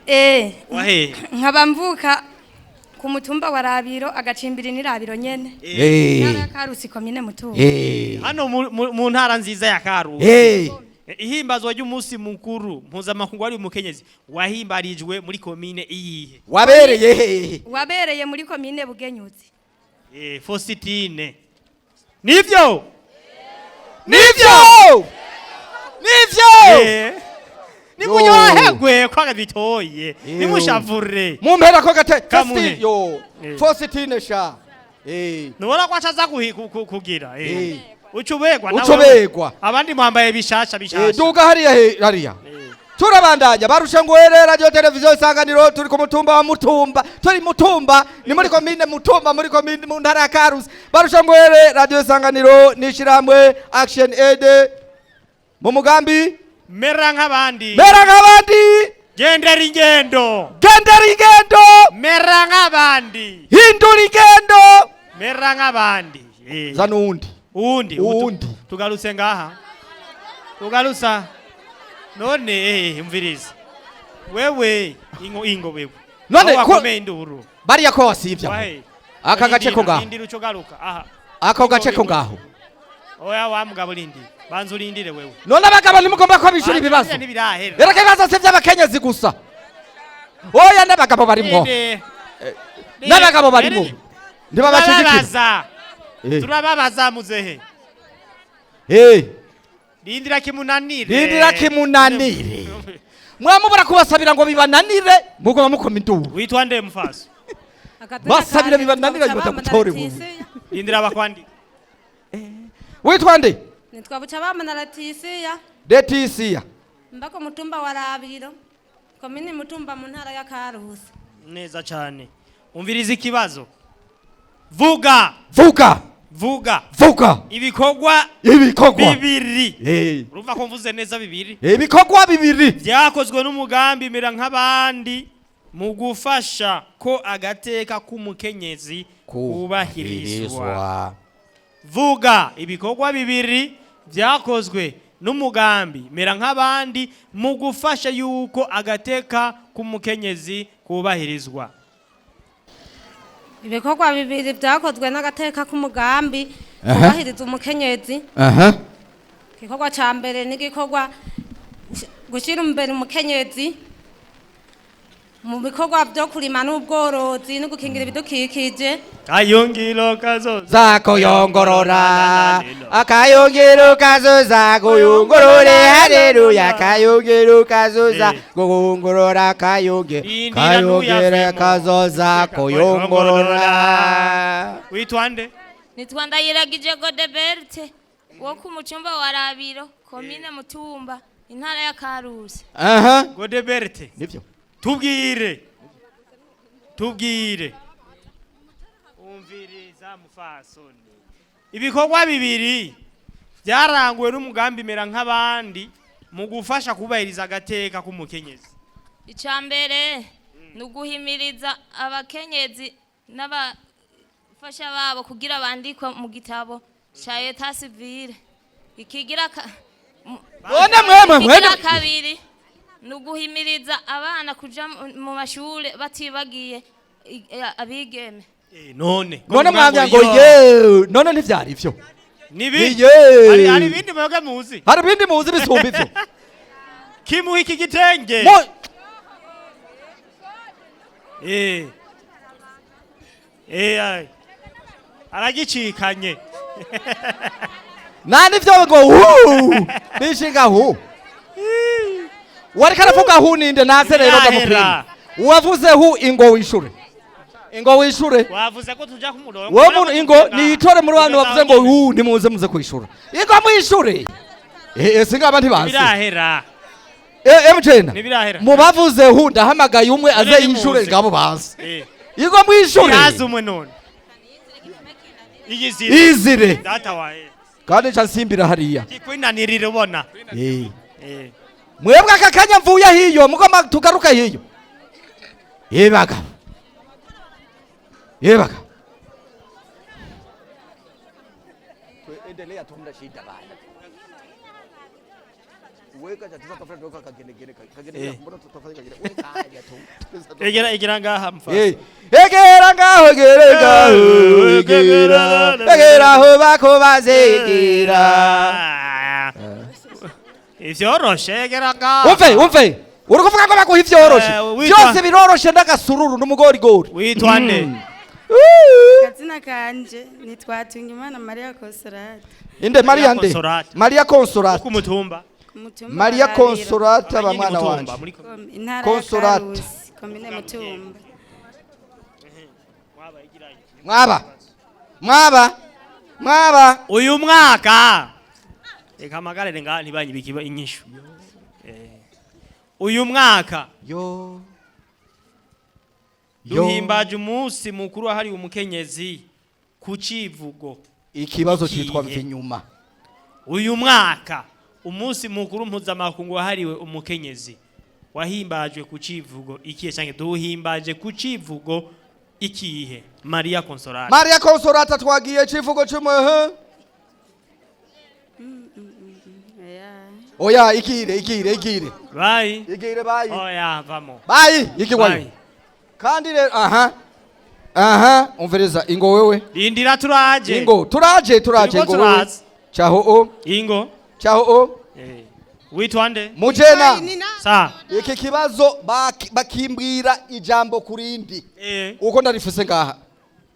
Wahe. Nkaba mvuka ku mutumba wa Rabiro agacimbiri ni Rabiro nyene. Ntara Karusi komine Mutumba. Hano mu ntara nziza ya Karusi. Ihimbazwa ry'umunsi mukuru mpuzamakungu wari umukenyezi wahimbarijwe muri komine iyihe? Wabereye hehe? Wabereye muri komine Bugenyuzi. Faustine. Nivyo! Nivyo! Nivyo! Nimunyoherwe kwa bitoye. Nimushavure. Mumpera ko gate. Yo. Faustine sha. Nubona ko acaza kugira. Ucubegwa nawe. Ucubegwa. Abandi mwambaye bishasha bishasha. Duga hariya hariya. Turabandanya barusha ngwere radio television Isanganiro turi ku mutumba wa Mutumba. Turi Mutumba ni muri komine Mutumba muri komine mu ntara ya Karusi. Barusha ngwere radio Isanganiro nishiramwe Action Aid mu mugambi mera nk'abandi. Mera nk'abandi. Gendera ingendo. Gendera ingendo. Mera nk'abandi. Hindura ingendo. Mera nk'abandi. Zana undi. Undi. Tugarutse ngaha. Tugarusa. None umviriza. Wewe ingo wewe. None ko induru. Bariya ko wasivya. Aka gace ko ngaho. Induru cyo garuka. Aha. Ako gace ko ngaho. Oya wa mugabo lindi. Banza urindire wewe. None abagabo nimugomba ko bishura ibibazo. Reka ibibazo se by'abakenyezi gusa. Oya n'abagabo barimo. N'abagabo barimo. Ntibabashigikira. Turababaza muzehe. Lindira kimunanire. Lindira kimunanire. Mwamubura kubasabira ngo bibananire mugoma mukoma induru. Witwa nde mfaso? Basabira bibananire ngo batagutore ubu. Lindira bakwandi. Witwa nde? Nitwa Bucabama na Letisia. Letisia. Mbako mutumba wa Rabiro. Komine Mutumba mu ntara ya Karusi. Neza cyane. Umviriza ikibazo. Vuga. Vuga. Vuga. Vuga. Ibikorwa Ibikorwa. bibiri. Eh. Urumva ko mvuze neza bibiri? Ibikorwa bibiri. Byakozwe n'umugambi mera nk'abandi mu gufasha ko agateka k'umukenyezi kubahirizwa. Vuga ibikorwa bibiri byakozwe n'umugambi mera nk'abandi mu gufasha yuko agateka k'umukenyezi kubahirizwa. Ibikorwa bibiri byakozwe n'agateka k'umugambi kubahiriza umukenyezi. Igikorwa ca mbere n'igikorwa gushyira imbere umukenyezi mu bikorwa byo kurima n'ubworozi no gukingira ibidukikije. Kayungiro kazoza zakuyongorora, akayungiro kazoza kuyungurure, haleluya, kayungiro kazoza kuyungurura, kayungiro kazoza kuyungurura. Witwa nde? Nitwa Ndayiragije Godebert wo ku mutumba wa Rabiro, komine Mutumba, intara ya Karusi. Aha. Godebert. Nivyo. Tubwire. Tubwire. Umviriza mufasoni. Ibikorwa bibiri byaranguwe n'umugambi mera nk'abandi mu gufasha kubahiriza agateka k'umukenyezi. Icya mbere ni uguhimiriza abakenyezi n'abafasha babo kugira bandikwe mu gitabo cya Etat Civil. Ikigira None mwemwe ikigira kabiri ni uguhimiriza abana kuja mu mashure batibagiye abigeme. None none mwamya ngo ye none ntivyari ivyo. Nibi hari ibindi mwebwe muzi. Hari ibindi muzi bisumba ivyo. Kimuha iki gitenge. Aragicikanye. Nani ivyo ngo hu bishinga hu. Wariko aravuga hu ninde nase rero ndamupima. Uwavuze hu ingo wishure. Ingo wishure. Wavuze ko tuja kumurongo. Wowe muntu ingo niyitore muri bantu bavuze ngo hu nimuze muze kwishura. Ingo mwishure. Singa ntibazi. Birahera. MJN. Nibirahera. Mubavuze hu ndahamagaye umwe aze yishure ngabo bazi. Ingo mwishure. Yazi umwe none. Igizire. Izire. Data wae. Kandi cha nsimbira hariya. Kikwinanirira ubona. Mwebwe aka kanya mvuye hiyo mugoma tugaruka hiyo. Yebaga. Yebaga. Endelea tu mna shida bana. Weka tatizo tafuta doka kagenegene kagenegene mbona tutafanya kagene weka haja tu. Egera egera ngaha mfa. Egera ngaho egera ngaho egera. Egera ho bakobazegera. Ivyoroshe egera ngaho. Umve umve. Uri kuvuga ko baguha ivyoroshe. Byose biroroshe ndagasururu n'umugorigori. Witwa nde? Akazina kanje nitwa Tungimana Maria Consolata. Inde Maria nde? Maria Consolata. Ku mutumba. Maria Consolata ba mwana wanje. Consolata. Komine Mutumba. Mwaba. Mwaba. Mwaba. Uyu mwaka. Reka amagarere nga ntibanyibike inyishu. Uyu mwaka. Yo. Duhimbaje umunsi mukuru wahariwe umukenyezi ku civugo. Ikibazo cyitwa mvinyuma. Uyu mwaka umunsi mukuru mpuzamakungu wahariwe umukenyezi wahimbajwe ku civugo ikihe canke duhimbaje ku civugo ikihe? Maria Consolata. Maria Consolata twagiye civugo cimwe. Oya ikire ikire ikire. Bayi. Ikire bayi. Oya vamo. Bayi ikiwayo. Kandi rero aha. Aha umvereza ingo wewe. Lindira turaje. Ingo turaje turaje ingo wewe. Chaho o. Ingo. Chaho o. Witwa nde? Mujena. Sa. Iki kibazo bakimbwira ijambo kurindi. Uko ndarifuse ngaha.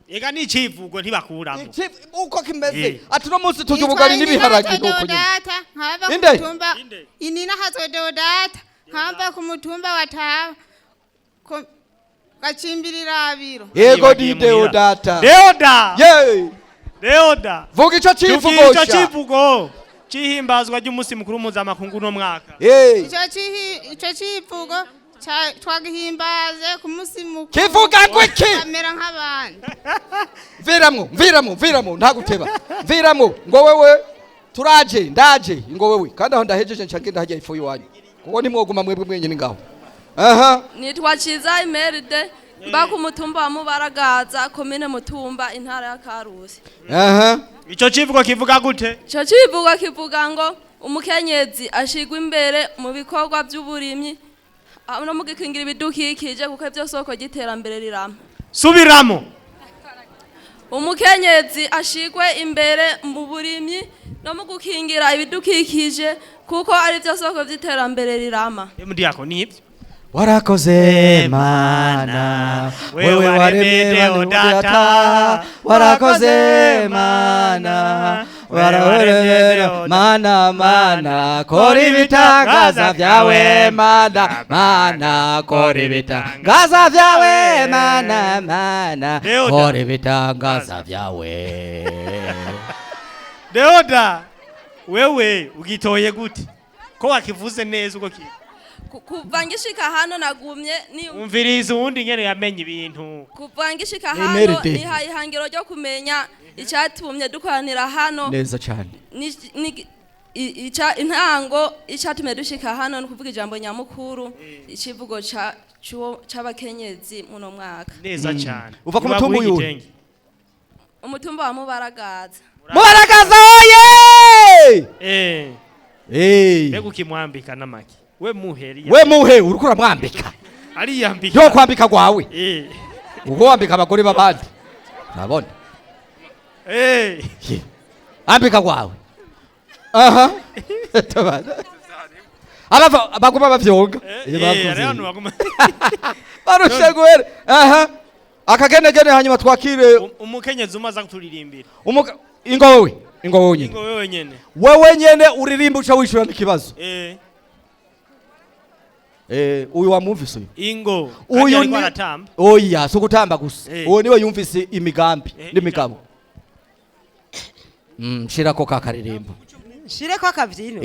Ega ni civugo ntibakuramo. Uko kimeze. Ati no munsi tujubugari n'ibiharage nuko nyine. Nkava ku mutumba. Inina hazodeodata. Nkava ku mutumba wataba. Gacimbirira abiro. Yego di Deodata. Deoda. Ye. Deoda. Vuga ico civugo. Ico civugo cihimbazwa ry'umunsi mukuru mpuzamakungu no mwaka. Ico civugo Twagihimbaze ku munsi mukuru. Kivuga ngo iki? Amera nk'abandi. Mviramo, mviramo, mviramo, ntaguteba. Mviramo ngo wewe turaje, ndaje ngo wewe. Kandi aho ndahejeje nca ngenda hajya ifu iwanyu. Kuko nimwoguma mwebwe mwenyine ngaho. Aha. Nitwa Ciza Imeride mba ku mutumba wa Mubaragaza, komine Mutumba, intara ya Karusi. Aha. Ico civugo kivuga gute? Ico civugo kivuga ngo umukenyezi ashigwa imbere mu bikorwa by'uburimyi no mu gukingira ibidukikije, kuko ibyo soko ry'iterambere rirama. Subiramo. Umukenyezi ashigwe imbere mu burimyi no mu gukingira ibidukikije, kuko ari byo soko ry'iterambere rirama. Mudiyako nibyo. Warakoze Mana, wewe waremye data. Warakoze Mana, waremye Mana, Mana kora ibitangaza vyawe, Mana, Mana kora ibitangaza vyawe, Mana, Mana kora ibitangaza vyawe. Deoda, wewe ugitoye gute? Ko wakivuze neza uko kiri? Kuva ngishika hano nagumye ni umviriza uwundi nyene yamenye ibintu. Kuva ngishika hano nihaye ihangiro ryo kumenya icyatumye dukoranira hano neza cyane. Intango icyatumye dushika hano ni kuvuga ijambo nyamukuru, ikivugo c'abakenyezi muno mwaka. Neza cyane. Uva ku mutumba uyu? Umutumba wa Mubaragaza. Mubaragaza oye! Mbega ukimwambika n'amaki. We muhe. We muhe uriko uramwambika. Ariyambika. Yo kwambika gwawe. Uko wambika abagore babandi. Urabona? Ambika gwawe. Aha. Tabana. Abava baguma bavyonga. Bavuze. Barushe gwere. Aha. Akagenegene hanyuma twakire umukenyezi umaza kuturirimbira. Ingo wewe. Ingo wewe nyene. Ingo wewe nyene. Wewe nyene uririmba uca wishura n'ikibazo. Uyu wamwumvise uyu. Ingo. Uyu ni oya so gutamba gusa. Uwo niwe yumvise imigambi n'imigabo. Shirako kakaririmbo. Shireko akavyino.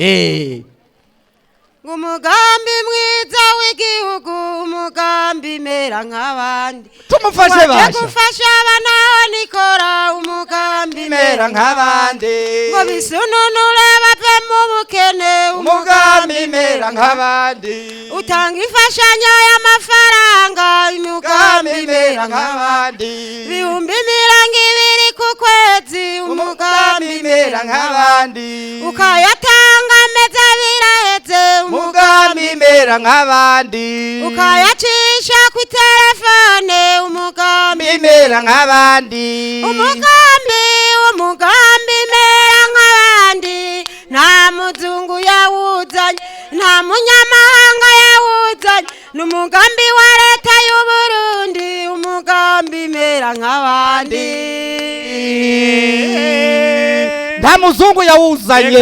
Umugambi mwiza w'igihugu, umugambi mera nk'abandi. Tumufashe basha. Gufasha abana nikora, umugambi mera nk'abandi. Ngo bisununure bave mu bukene, umugambi mera nk'abandi. Utanga imfashanyo y'amafaranga, umugambi mera nk'abandi. 20,000 ku kwezi, umugambi mera nk'abandi. Ukayatanga amezi abiri aheze, umugambi mera nk'abandi. Ukayacisha ku telefone, umugambi mera nk'abandi. Umugambi, umugambi mera nk'abandi. Nta muzungu yawuzanye, nta munyamahanga yawuzanye, ni umugambi wa leta y'u Burundi, umugambi mera nk'abandi. Nta muzungu yawuzanye,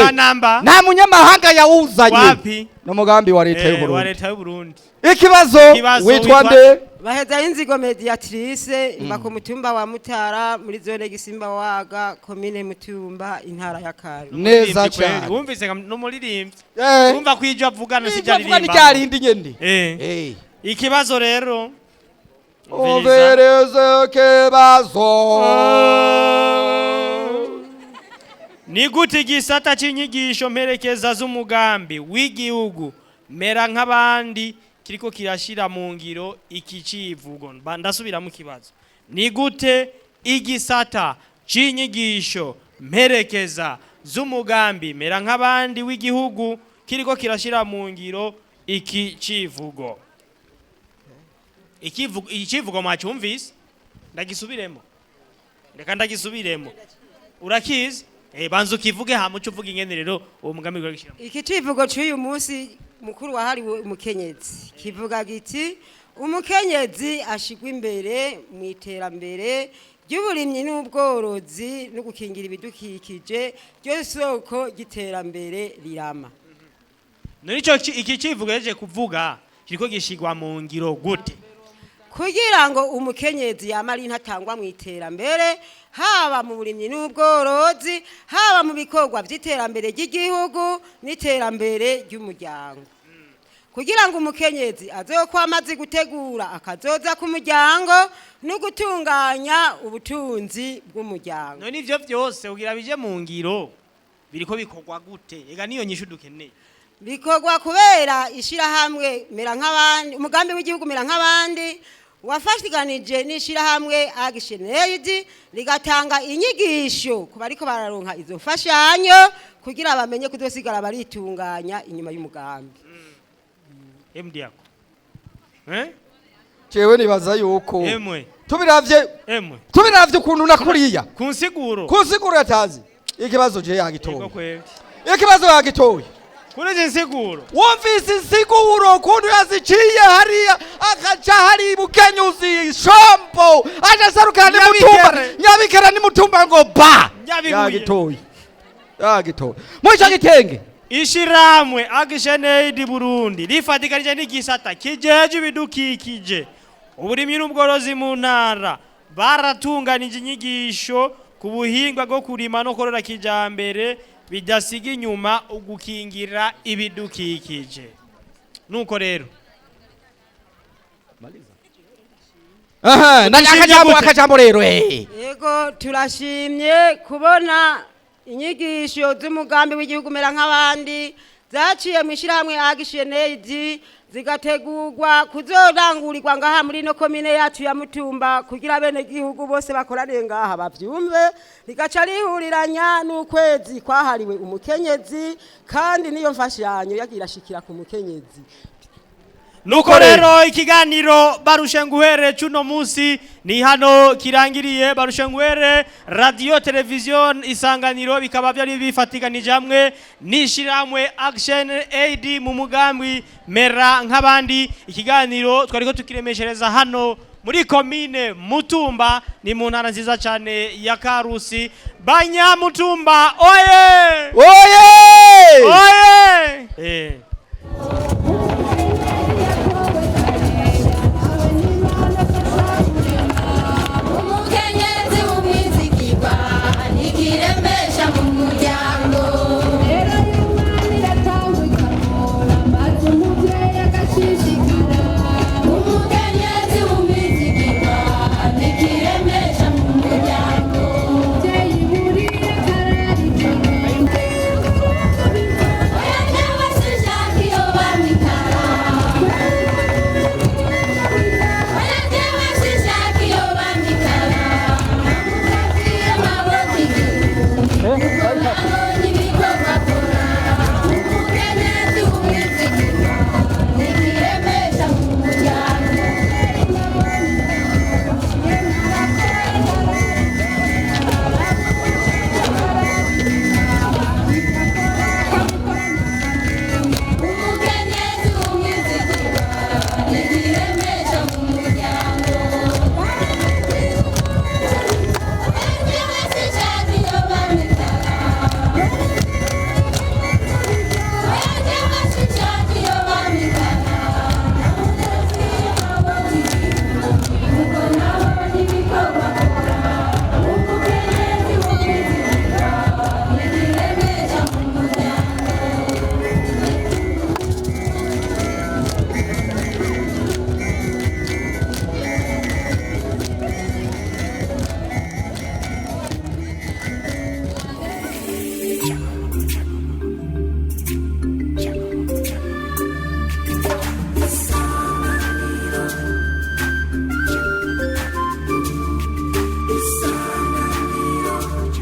nta munyamahanga yawuzanye. Wapi? N'umugambi wa leta y'u Burundi. Wa leta y'u Burundi. Ikibazo witwa nde? Baheza inzigo mediatrice mba ku mutumba wa Mutara muri zone Gisimba waga, komine Mutumba, intara ya Karusi. Neza cyane. Wumvise n'umuririmbyi. Wumva kwijwa avugana sijaririmba. Avuga n'iryarindi nyene. Ikibazo rero. Umvirize kibazo. Ni gute igisata c'inyigisho mperekeza z'umugambi w'igihugu mera nk'abandi kiriko kirashira mu ngiro iki civugo? Ndasubira mu kibazo. Ni gute igisata c'inyigisho mperekeza z'umugambi mera nk'abandi w'igihugu kiriko kirashira mu ngiro iki civugo? Ikivugo mwacyumvise? Ndagisubiremo. Reka ndagisubiremo. Urakizi? Banza ukivuge hama uce uvuga ingene rero uwo mugambi guragishira. Iki civugo cy'uyu munsi mukuru wahariwe umukenyezi kivuga giti: umukenyezi ashigwa imbere mu iterambere ry'uburimyi n'ubworozi no gukingira ibidukikije, ryo soko ry'iterambere rirama. Nico iki civugo yaje kuvuga kiriko gishigwa mu ngiro gute? Kugira ngo umukenyezi yamara intatangwa mu iterambere, haba mu burimyi n'ubworozi, haba mu bikorwa by'iterambere ry'igihugu n'iterambere ry'umuryango. Kugira ngo umukenyezi azokwama azi gutegura akazoza k'umuryango no gutunganya ubutunzi bw'umuryango. None ivyo vyose kugira bije mu ngiro biriko bikorwa gute? Ega niyo nyishu dukeneye. Bikorwa kubera ishirahamwe Mera nk'abandi, umugambi w'igihugu Mera nk'abandi wafashiganije n'ishirahamwe Action Aid, rigatanga inyigisho ku bariko bararonka izo mfashanyo kugira bamenye kuzosigara baritunganya inyuma y'umugambi. Mdiako. Eh? Jewe nibaza yuko Emwe. Tubiravye. Emwe. Tubiravye ukuntu nakuriya. Kunsiguro. Kunsiguro yatazi. Ikibazo je yagitoye. Ego kweli. Ikibazo yagitoye. Kuri izi nsiguro. Wumvise insiguro ukuntu yaziciye hariya akaca hari Bukenyuzi Shombo aja sarukana ni Mutumba Nyabikere ni Mutumba ngo ba. Nyabibuye. Yagitoye. Yagitoye. Muri ico gitenge. Ishiramwe Action Aid Burundi rifatikanije n'igisata kijeje ibidukikije, uburimyi n'ubworozi mu ntara, baratunganije inyigisho ku buhinga bwo kurima no korora kijambere bidasiga inyuma ugukingira ibidukikije. Nuko rero Aha, Udushimye akajambo gute? Akajambo rero. Yego, turashimye kubona inyigisho z'umugambi w'igihugu Mera nk'abandi zaciye mu ishyirahamwe Action Aid zigategurwa kuzorangurirwa ngaha muri ino komine yacu ya Mutumba kugira bene gihugu bose bakoraniye ngaha bavyumve, rigaca rihuriranya n'ukwezi kwahariwe umukenyezi, kandi niyo mfashanyo yagira ashikira ku mukenyezi. Nuko rero ikiganiro Barushe Nguhere cuno munsi ni hano kirangiriye. Barushe Nguhere, radio television Isanganiro bikaba byari bifatikanije hamwe n'ishiramwe Action Aid mu mugambi Mera nk'abandi. Ikiganiro twariko tukiremeshereza hano muri komine Mutumba, ni mu ntara nziza cyane ya Karusi. Banyamutumba oye! Oye! Oye! Umukenyezi w'umwizigirwa nikiremesha mu muryango.